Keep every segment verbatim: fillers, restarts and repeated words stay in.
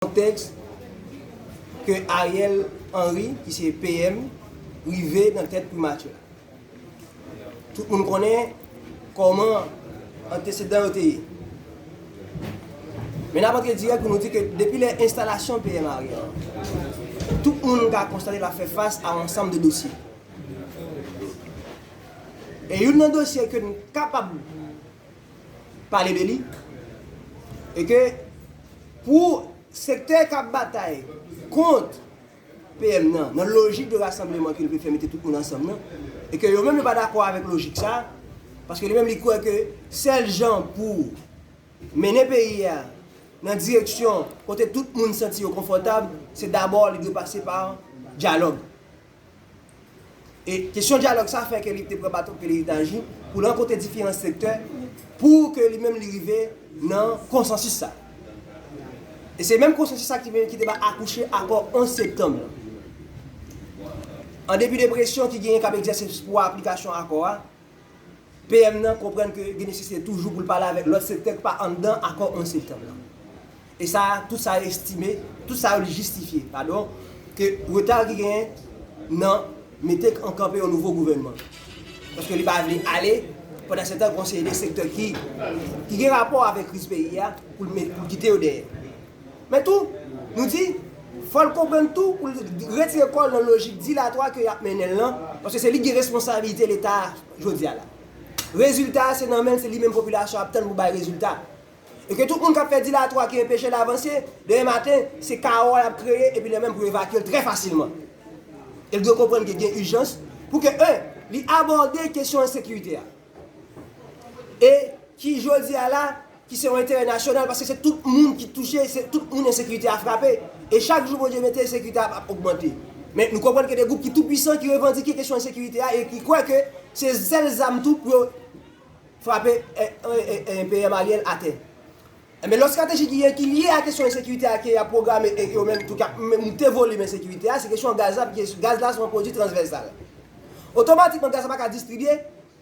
kontèks ke Ariel Henry, ki se P M, rive nan tèt primati la. Tout moun konnen kòman antesedan yo te ye. Men n ap antre dirèk pou nou di ke depi lè enstalasyon P M Ariel, tout moun ka konstate l ap fè fas a yon ansanm de dosye. E youn nan dosye ke n kapab pale de li, e ke pou sektè k ap batay kont P M nan, nan lojik de rasanbleman ke li vle fè mete tout moun ansanm nan, e ke yo menm yo pa dakò avèk lojik sa, paske li menm li kwè ke sèl jan pou mennen peyi a nan direksyon kote tout moun santi yo konfòtab, se dabò li dwe pase pa dyalòg. E kesyon dyalòg sa fè ke li te pran baton ke li te aji pou l rankontre diferan sektè pou ke li menm li rive nan konsansis sa. E se menm konsansis sa ki, ki te ba akouche akò onz septanm lan. An depi de presyon ki genyen k ap egzèse pou aplikasyon akò a, P M nan konprann ke gen nesesite toujou pou l pale avèk lòt sektè ki pa anndan akò onz septanm lan. E sa, tout sa yo estime, tout sa yo jistifye, padon, ke reta ki genyen nan mete an kanpe yon nouvo gouvènman. Paske li pa vle ale, pandan se tan, gen yon seri de sektè ki, ki gen rapò avèk kriz peyi a, pou l met, pou l kite yo dèyè. Men tou, nou di, fò l konprann tou, pou l retire kò l nan lojik dilatwa ke y ap mennen l lan, paske se li ki gen responsabilite Leta jodi a la. Rezilta a, se nan men l, se li menm popilasyon ap tann pou bay rezilta. E ke tout moun k ap fè dilatwa ki enpeche l avanse, demen maten, se kawo y ap kreye, epi lè menm pou yo evakye l trè fasilman. E l dwe konprann ke gen ijans pou ke, en, li abòde kesyon ensekirite a. E ki jodi a la, ki se yon enterè nasyonal, paske se tout moun ki touche, se tout moun ensekirite a frape. E chak jou Bondye mete, ensekirite a ap ogmante. Men nou konprann ke de gwoup ki tou pwisan ki revandike kesyon ensekirite a e ki kwè ke se sèl zam tou pou yo frape, eh, eh, eh, eh, P M Ariel atè. Enben, lòt estrateji ki, ki lye a kesyon ensekirite a ke y ap pwograme e yo menm tou k ap m-, moute volim ensekirite a, se kesyon gaz la, paske gaz la se yon pwodui transvèsal. Otomatikman, gaz la pa ka distribye,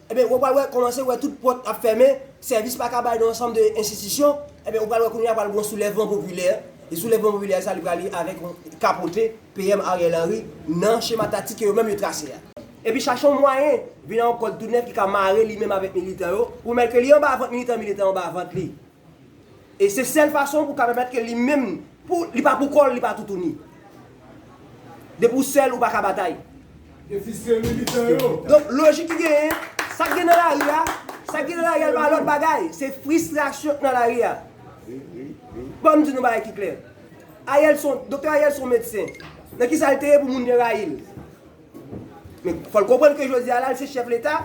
enben, ou pral wè, kòmanse wè tout pòt ap fèmen, sèvis pa ka bay nan ansanm de enstitisyon, enben, ou pral wè kounye a pral gen yon soulèvman popilè. E soulèvman popilè sa, li pral li avèk yon kapote P M Ariel Henry nan chema taktik ke yo menm yo trase a. Epi chache yon mwayen vin a yon kòd tou nèf ki ka mare li menm avèk militan yo, pou mèt ke li anba vant militan, militan anba vant li. E se sèl fason pou ka pèmèt ke li menm, pou, li pa pou kò l, li pa toutouni. Depi w sèl, ou pa ka batay. E fristre militan yo. Donk, lojik ki genyen, sa k gen nan lari a, sa k gen nan lari a, pa lòt bagay, se fristrasyon k nan lari a. Ban m di nou bagay ki klè. Ariel se yon, Doktè Ariel se yon medsen. Nan ki sa l te ye pou moun te rayi l? Men fò l konprann ke jodi a la, l se chèf Leta,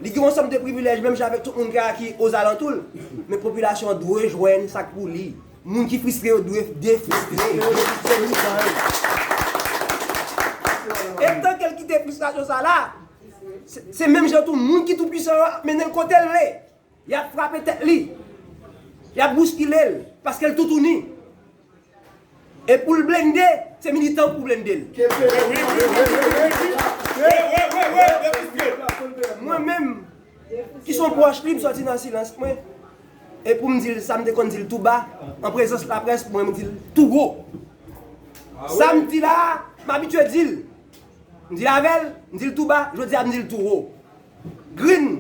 li gen yon ansanm de privilèj, menm jan avèk tout moun ki, ki ozalantou l. Men popilasyon an dwe jwenn sa k pou li. Moun ki fristre yo dwe defristre. E tanke l kite fristrasyon sa la, se, se menm jan tou moun ki tou pwisan yo ap mennen l kote l vle. Y ap frape tèt li. Y ap bouskile l, paske l toutouni. E pou l blende, se militan pou blende l. Mwen menm, ki se yon pwòch li, m sòti nan silans mwen. E pou m di l sa m te konn di l tou ba, an prezans laprès, mwen m di l tou wo. Sa m di la a, m abitye di l. M di l avè l, m di l tou ba, jodi a m di l tou wo. Green,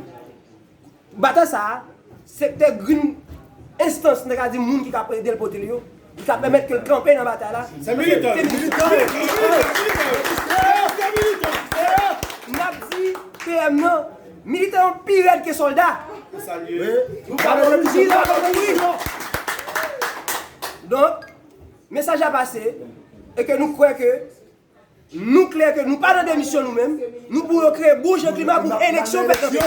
batay sa a, sektè Green, enstans, n ta ka di moun ki ka ede l pote l yo, ki ka pèmèt ke l kanpe nan batay la. Se militan. Se militan. N ap di P M nan, militan yo pi rèd ke sòlda. Donk, mesaj la pase, e ke nou kwè ke nou klè ke nou pa nan demisyon nou menm, nou pou yo kreye bon jan klima pou eleksyon fèt nan peyi a.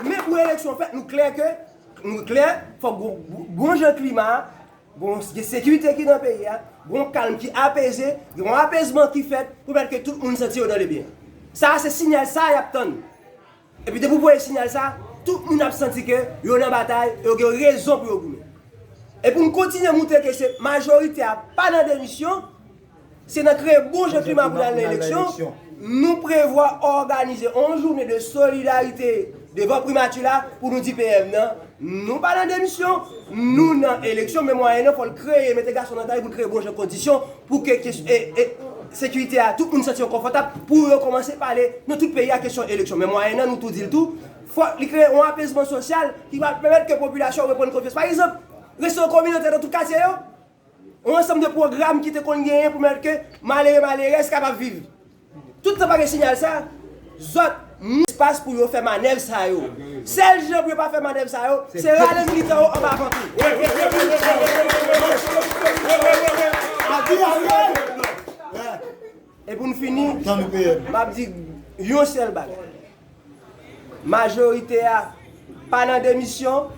Men pou eleksyon fèt, nou klè ke, nou klè, fòk bon, bon jan klima, bon, gen sekirite ki nan peyi a, bon kalm ki apeze, gen yon apezman ki fèt pou pèmèt ke tout moun santi yo nan lebyen. Sa a se siyal sa y ap tann. Epi depi w voye siyal sa, tout moun ap santi ke yo nan batay, e yo gen rezon pou yo goumen. E pou n kontinye moutre ke se majorite a pa nan demisyon, se nan kreye bon jan klima pou n al nan eleksyon, nou prevwa òganize yon jounen de solidarite devan primati la pou nou di P M nan, nou pa nan demisyon, Nou nan eleksyon, men mwayen an fò l kreye, mete gason nan tay pou l kreye bon jan kondisyon pou ke kes- e, e, sekirite a, tout moun santi yo konfòtab pou yo kòmanse pale nan tout peyi a kesyon eleksyon. Men mwayen an, nou tou di l tou, fò li kreye yon apezman sosyal ki va pèmèt ke popilasyon an reprann konfyans. Pa egzanp, resto kominotè nan tout katye yo, yon ansanm de pwogram ki te konn genyen pou pèmèt ke malere malerèz kapab viv. Tout tan pa gen sinyal sa, zòt espas pou yo fè manèv sa yo. Sèl jan pou yo pa fè manèv sa yo, se rale militan yo anba vanpou. E pou n fini, m ap di yon sèl bagay. Majorite a pa nan demisyon,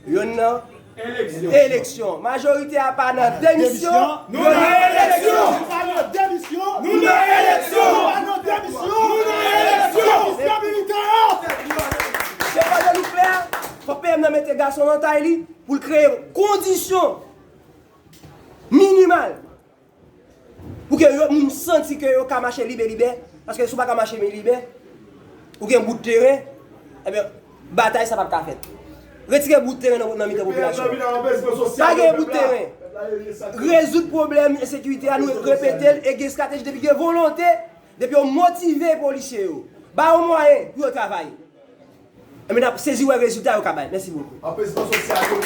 yo nan eleksyon. Majorite a pa nan demisyon, yo nan eleksyon. Pa nan demisyon, nou nan eleksyon. Pa nan demisyon, nou nan eleksyon. Se pa de nou klè, fòk P M nan mete gason nan tay li pou l kreye kondisyon minimal pou ke yo, moun santi ke yo ka mache libelibè, paske si w pa ka mache libè, ou gen bout teren, ebyen, batay sa p ap ka fèt. Retire bout teren nan, nan mitan popilasyon. Pa gen bout teren. Rezoud pwoblèm ensekirite a, nou repete l, e gen estrateji depi gen volonte, depi yo motive polisye yo, ba yo mwayen pou yo travay. Ebyen, n ap sezi wè rezilta yo ka bay. Mèsi bokou. Apezman sosyal yo.